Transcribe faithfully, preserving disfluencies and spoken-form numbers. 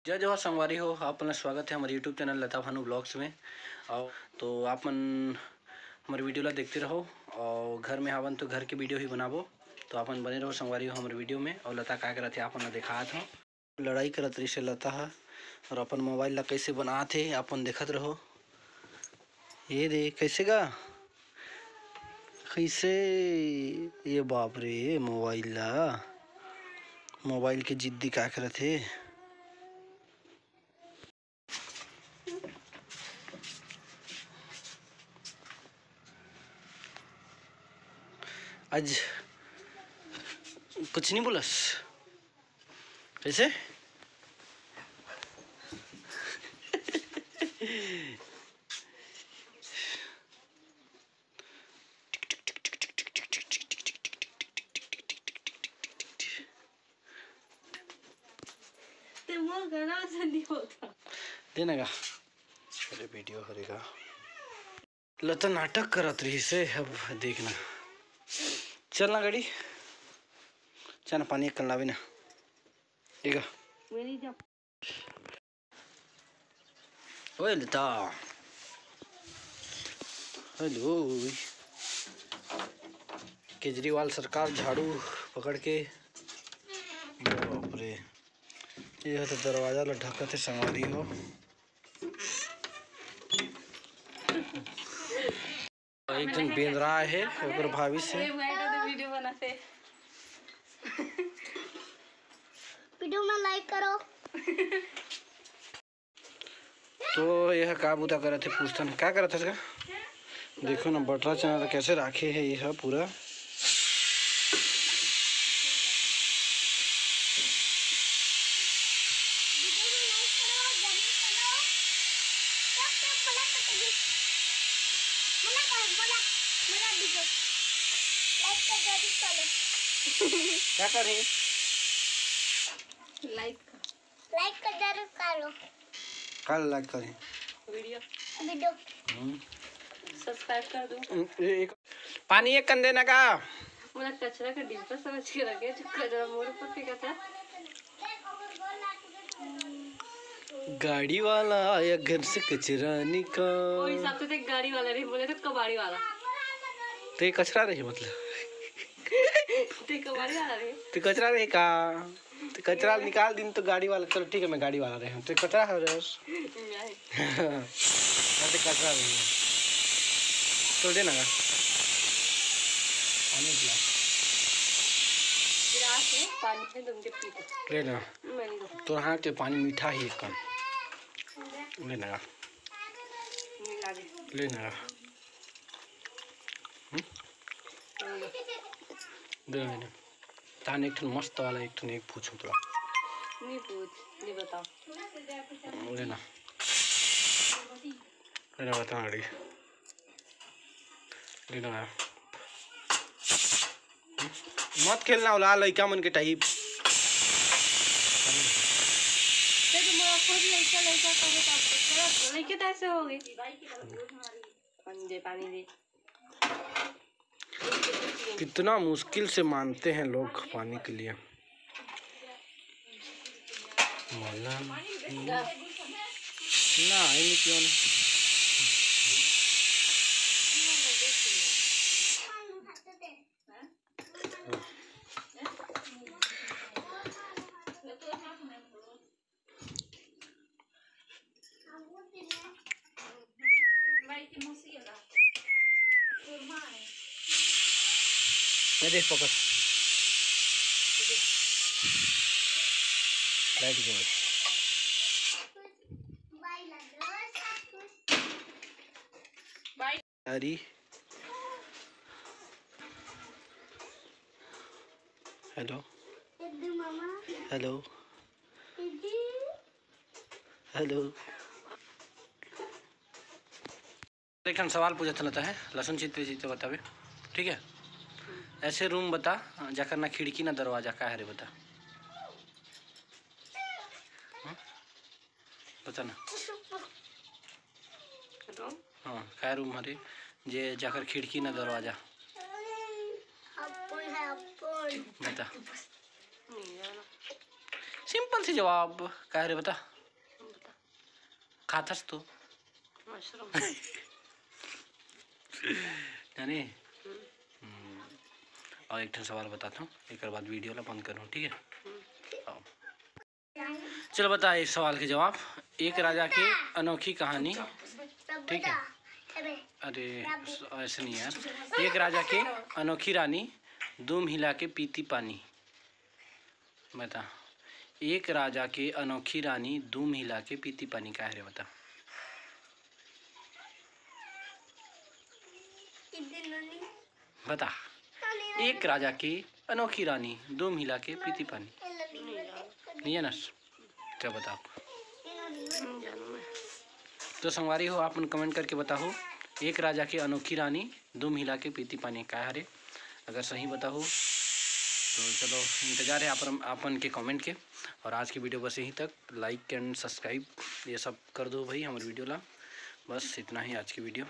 जय जोहार संगवारी हो, आप मन ला स्वागत है हमर YouTube चैनल लता भानु ब्लॉग्स में। और तो आप मन हमर वीडियो ला देखते रहो, और घर में हावन तो घर के वीडियो ही बनाबो। तो आप मन बने रहो संगवारी हो हमर वीडियो में। और लता का करत है आप मन ला देखात हो, लड़ाई करत रहिस हे लता ह, और अपन मोबाइल ला कैसे बनात हे आप मन देखत रहो। ये दे कैसे गा, कैसे, ये बाप रे, मोबाइल ला, मोबाइल के जिद्दी का करत हे। आज कुछ नहीं बोलस कैसे? ते मोर गाना से नहीं होता। देना गा। अरे वीडियो हरेगा। लता नाटक करत रहिस हे, अब देखना। चल ना गाड़ी, चल ना पानी एक कन लावे ना। एगा। मेरी जब ओए लता। हेलो। केजरीवाल सरकार झाड़ू पकड़ के। बाप रे। ये तो दरवाजा ला ढकत हे संगवारी हो। एक झन बेंदरा हे, ओकर भाभी से। अरे भाई, तो वीडियो बनाते। वीडियो में लाइक करो। तो यह का बूता करत हे पूछथन, का करत हे इसका? देखो ना, बटरा चना तो कैसे राखे है यह पूरा। क्या कर रही? लाइक कर। लाइक कर जरूर करो। काला लाइक करी। वीडियो। वीडियो। हम्म। सब्सक्राइब कर दो। हम्म, ये एक पानी एक कन देना का? मोला कचरा का डिब्बा समझ के रखे, जो कचरा मोर ऊपर फेंका था। गाड़ी वाला आया घर से कचरा निकाल। वो हिसाब से देख, गाड़ी वाला नहीं बोले तो कबाड़ी वाला। तो ये कचरा नहीं मतलब। तो ये कबाड़ी वाला नहीं। तो कचरा नहीं का? तो कचरा निकाल दिन तो गाड़ी वाला, चलो ठीक है, मैं गाड़ी वाला रहे हूँ, तो कचरा हो रहे हो। नहीं। अरे कचरा नहीं है। तो देना का? पानी पिला। गिलास में पानी है, तुम के पीते। ले ना। मैं नहीं दूँ। तो हाँ, तो पानी मीठा ही एक कम। ले ना। मिला दे। ले ना। हम्म? नहीं दूँ। दे ना, दे ना। तान एक ठन मस्त वाला, एक ठन एक पूछूं तोला। नहीं पूछ, नहीं बताओ। ले ना। ले ना, बता ना, अड़ी। ले ना। मत खेलना होला लइका मन के टाइप। ते तो मोला खुद लइका, लइका कहे तो लइके तो ऐसे हो गए। पानी दे, पानी दे। कितना मुश्किल से मानते हैं लोग पानी के लिए। मोला ना, ये नहीं क्यों नहीं? ये देख, पकड़। बैठ गए। अरे, हेलो, हेलो, हेलो। एक ठन सवाल पूछत रहता है, लहसुन छीलते छीलते बतावे, ठीक है? ऐसे रूम बता, जाकर ना खिड़की ना दरवाजा, का है रे बता? हम्म? बता ना। रूम? हाँ, का रूम हरे जे जाकर खिड़की ना दरवाजा? अप्पल है, अप्पल। बता। नहीं जाना। सिंपल सी जवाब, का है रे बता? खाथस तो। मशरूम। जाने। हम्म। और एक ठन सवाल बताता हूँ, एक बाद वीडियो ला बंद करूँ, ठीक है? आओ। चलो बता इस सवाल के जवाब। एक राजा के अनोखी कहानी। ठीक है। अरे, ऐसे नहीं यार। एक राजा के अनोखी रानी, दूम हिला के पीती पानी। बता, एक राजा के अनोखी रानी, दूम हिला के पीती पानी, का हरे बता? बता, एक राजा के अनोखी रानी, दूम हिला के पीती पानी। नहीं है ना? चल बता। तो संगवारी हो, आप मन comment करके बताओ, एक राजा के अनोखी रानी, दूम हिला के पीती पानी, का हरे? अगर सही बताओ तो चलो, इंतजार है आप, आप मन के comment के। और आज की वीडियो बस यहीं तक। Like and subscribe ये सब कर दो भाई हमारे वीडियो ला। बस इतना ही आज की वीडियो।